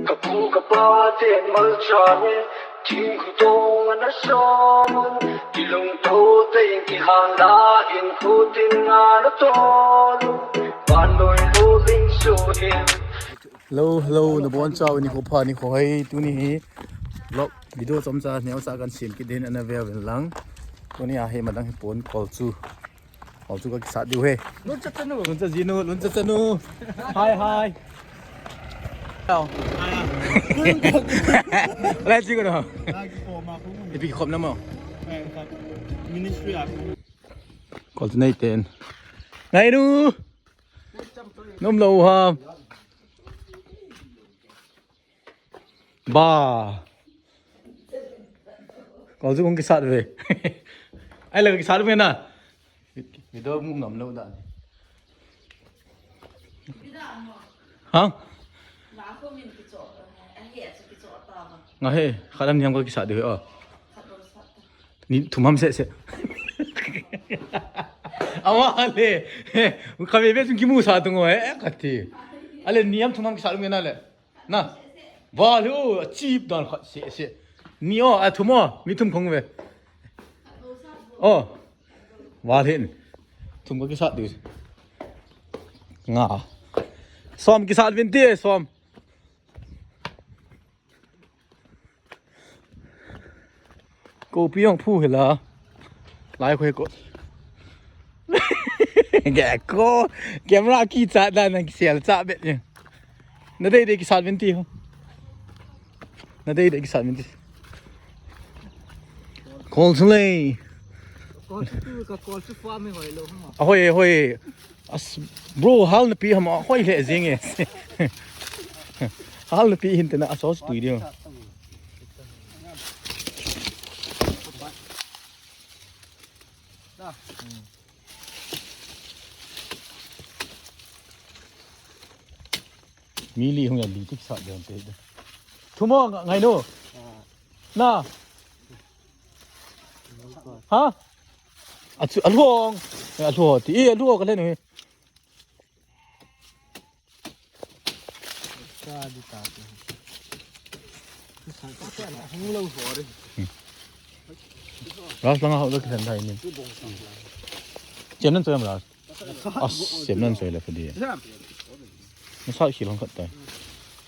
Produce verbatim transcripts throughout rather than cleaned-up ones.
Ka pu ka pa ten malcha hi, thing khu tong ana som un, kilungto te in kihan la in khu tin nga na ton, van loi lo ling su hin. Hello, hello, nabonchauvin nikho pha nikho hoi, tuni hi vlog video chomcha neocha kan sem kit ding ana ve uvin lang. Tuni a hi madang hi pon kol chu. Kol chu ka kisat diu hi. Luncha chanu. Luncha jinu, luncha chanu. Hi, hi. Hello. Lai chi ko no. Ipi khop na mo. Ministry a. Kol chu nei ten. Ngai nu. Nom lou ham. Ba. Kol chu kong kisat ve. Ai la kisat ve na. Video mu ngam lou dan. Ha? Nga he, khat am ni am ka kisat diu hi o. Ni thum ham se se. Awa le. Ka ve ve chung kimu sa tung o he, ka ti. Ale ni am thum ham kisat lu nge na le. Na. Val hi o, a chip dan khat se se. Ni o, a thum o, mi thum khong ve. O. Val hin. Thum ka kisat diu. Nga. Som kisat vin ti, som. Kopi jong phu hila. Lai khoi ko. Ge ko. Camera kicha dan na kisel cha bet ni. Na dei dei kisat vin ti ho. Na dei dei kisat vin ti. Kol chu lei. Kol chu tu ka kol chu fa mi hoi lo hma. Ahoi, hoi. As, bro, hal na pi ham, hoi le jing e. Hal na pi hin tena a sos tui diu. Mi li hung ya li tik sa diu te. Thu mo nga-, ngai no. Na. Ha? A chu, a luong. A luong ti, e, a luong ka le no. Ras langa hau da kisan dai ni. Chem nan choi am ras. As, chem nan choi le phadi. Na sa khil hong khat tai.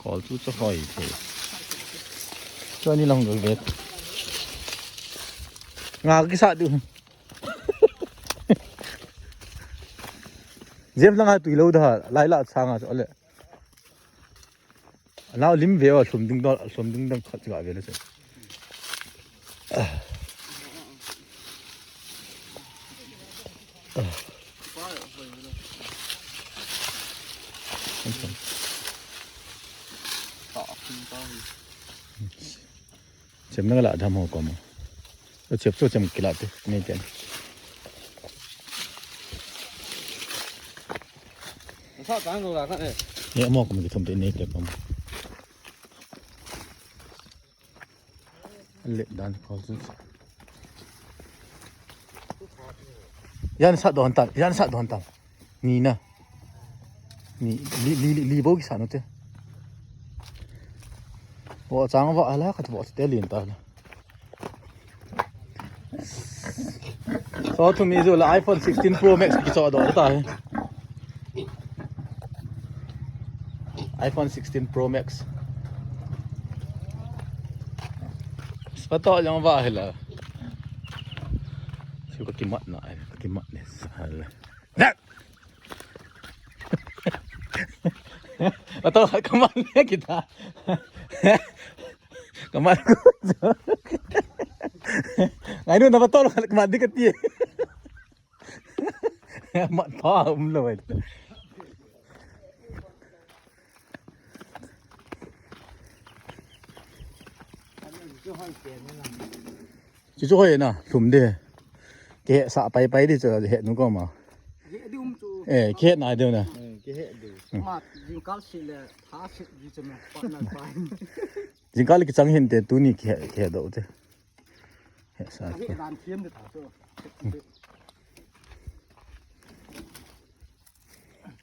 Kol chu cha hoi the. Choi ni lang dol vet. Nga kisa du. Jem langa tui lo da, lai la changa chole. Anao lim ve o, hlum ding dol, hlum ding dang khat ga ve le se. Chem na la dham ho ko mo. Chep chu chem kila te, nei te. Sa kang lo la kha e. Ni mo ko mi thum te nei te ko mo. Le dan ko chu. Yan sa don tan, yan sa don tan. Ni na. Ni, li, li, li, li bo kisa no te. Vo chang vo ala khat vo te lin ta la. So to mi jo la iPhone sixteen Pro Max kicho do ta he. iPhone sixteen Pro Max. Spa to jong va hela. Chu ka kimat na, ka kimat ne sa la. Dak! Ato, kaman niya kita. Kaman ko. Ngayon na ba to? Kaman di ka tiye. Mat pa, umlo eh. Chu chu hoi na, hlum de. Kihe sa pai pai di chu he nu ko ma. He di um chu. Eh, kihe na de na. Eh, kihe di. Hmm. Ma, jingkal si le, tha si di chu ma, pa na pa. Jingkal kichang hin te, tuni kihe, kihe do te. He sa. He dan thiam de ta chu.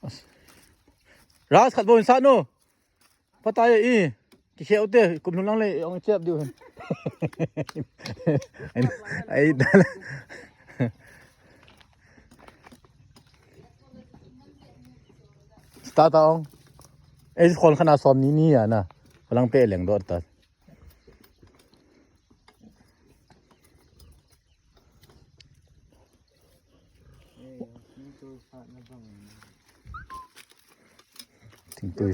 As. Ras khat bon sa no. Patai e. Kikhel u te, kum lhun lang le, ong chep diu hen. Ai, ai, dala. Start ta ong. Ei, khon khana som ni ni ya na. Kolang pe leng do ta. Thingtui.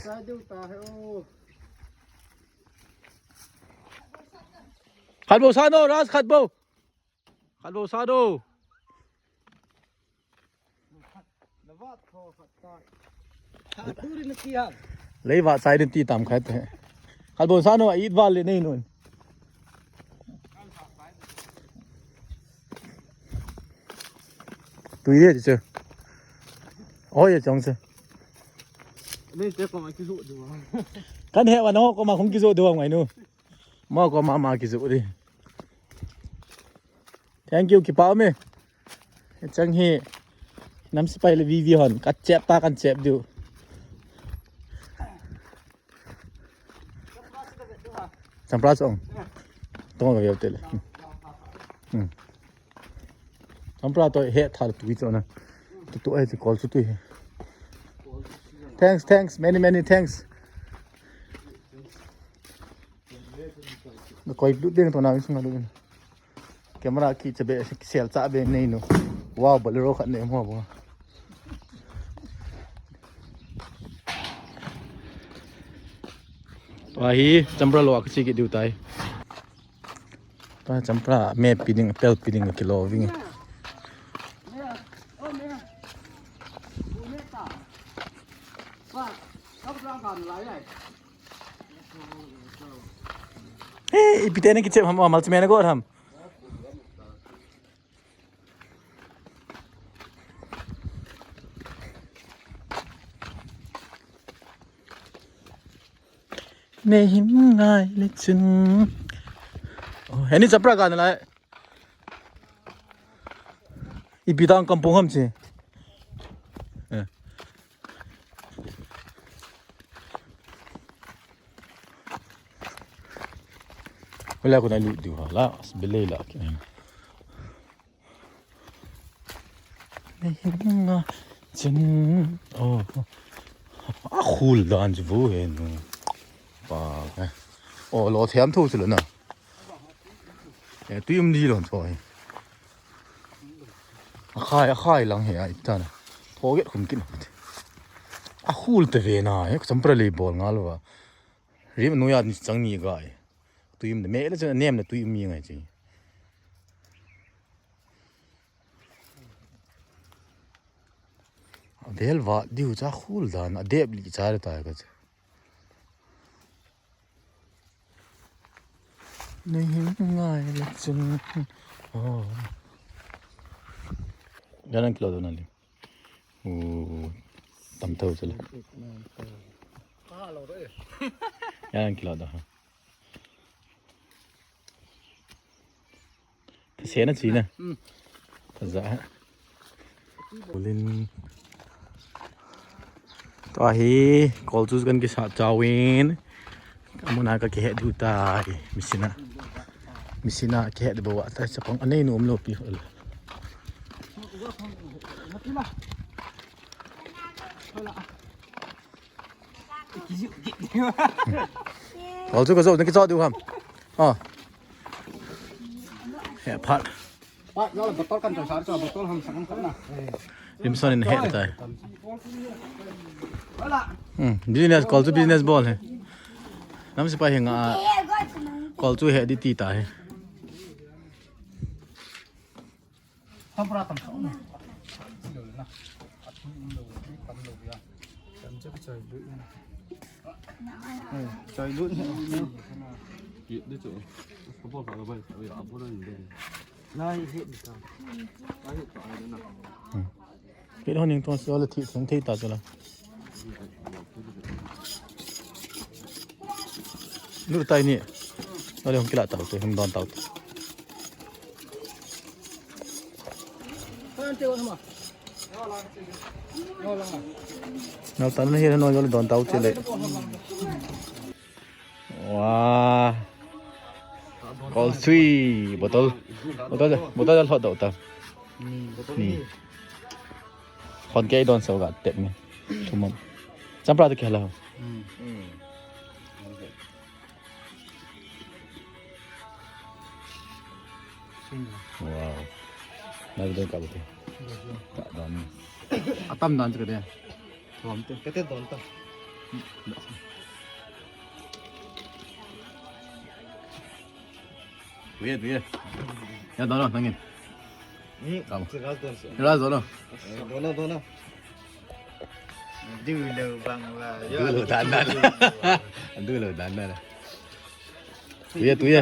Khat bou sa no, Ras, khat bou. Khat bou sa no. Lei va sai din ti tam khai te. Khat bou sa no, it val le nei nun. Tui ye che. Oi ye chong che. Nei te ko ma kisu du. Kan he wa no ko ma khung kisu du ngai nu. Mo ko ma ma kisu di. Thank you, kipa me. Chang hi. Nam sipai le vivi hon. Ka chep ta kan chep diu. Champra chong. Tong ka viau te le. Hmm. Champra to he thal tui chona. Tu tu ai ti kol chu tui. Thanks, thanks, many, many thanks. Na koi blu ding to na mi sunga lu. Camera ki chabe sel chabe nei no. Wow, Bolero khat nei mo bo. Tua hi champra lo a ka chi ki diu tai. Tua champra me pi ding, pel pi ding ki lo ving. Hey, ipi te ne ki chep ham, mal chime ne go ham. Nei hin ngai le chun. Oh, heni chapra ka na lai. Ipi tang kampung ham chi. Eh. Wala ko na lu diu ha la, belei la. Nei hin ngai chun. Oh. A khul dan chu vo he nu. Pa. Oh, lo thiam tho chu lo na. Eh, tui um di lo tho he. A khai, a khai lang he a ipta na. Tho get khum kin. A khul te ve na he, champra le bol ngal va. Rim nu ya ni chang ni gai. Tui um de me le chun nem le tui um mi ngai chi. Avel va diu cha khul dan a dep li cha le ta ka che. Nei hin ngai le chun. Oh. Jalan kilo do na li. U tam tho che le. Jalan kilo do ha. Ka se na chi na. Ka za. Ulin. Tua hi, kol chu kan kisa chawin. Amuna ka kihe du tai, misina. Misina kihe du bawa, tai chapang anei nu um lo pi. Kol chu ka zo, na kicha du ham. Ah. He phat. Rimson in he tai. Hmm, business, kol chu business bol he. Nam sipai he nga kol chu he di ti ta he. Chai lut. Lai hit ka. Lai hit ka ai na. Hmm. Kit hon ning tong si ole thi thong thei ta chu la. Lu tai ni. Ole hong kila tau te, hong don tau te. Nal tan na hi no ole don tau te le. Wow. Kol sui bottle. Bottle, bottle hot dau ta. Ni. Hon kei don so ga tep ni. Thumam. Champra to kela. Wow. Na video ka bute. Ka don. Atam dan ka de. Thom te. Kate don ta. Tuye, tuye. Ya don lo, nangin. Hmm. Tamo. Ras don. Ras don lo. Don lo, don lo. Dulu bang la. Dulu dan dan. Dulu dan dan. Tuye, tuye.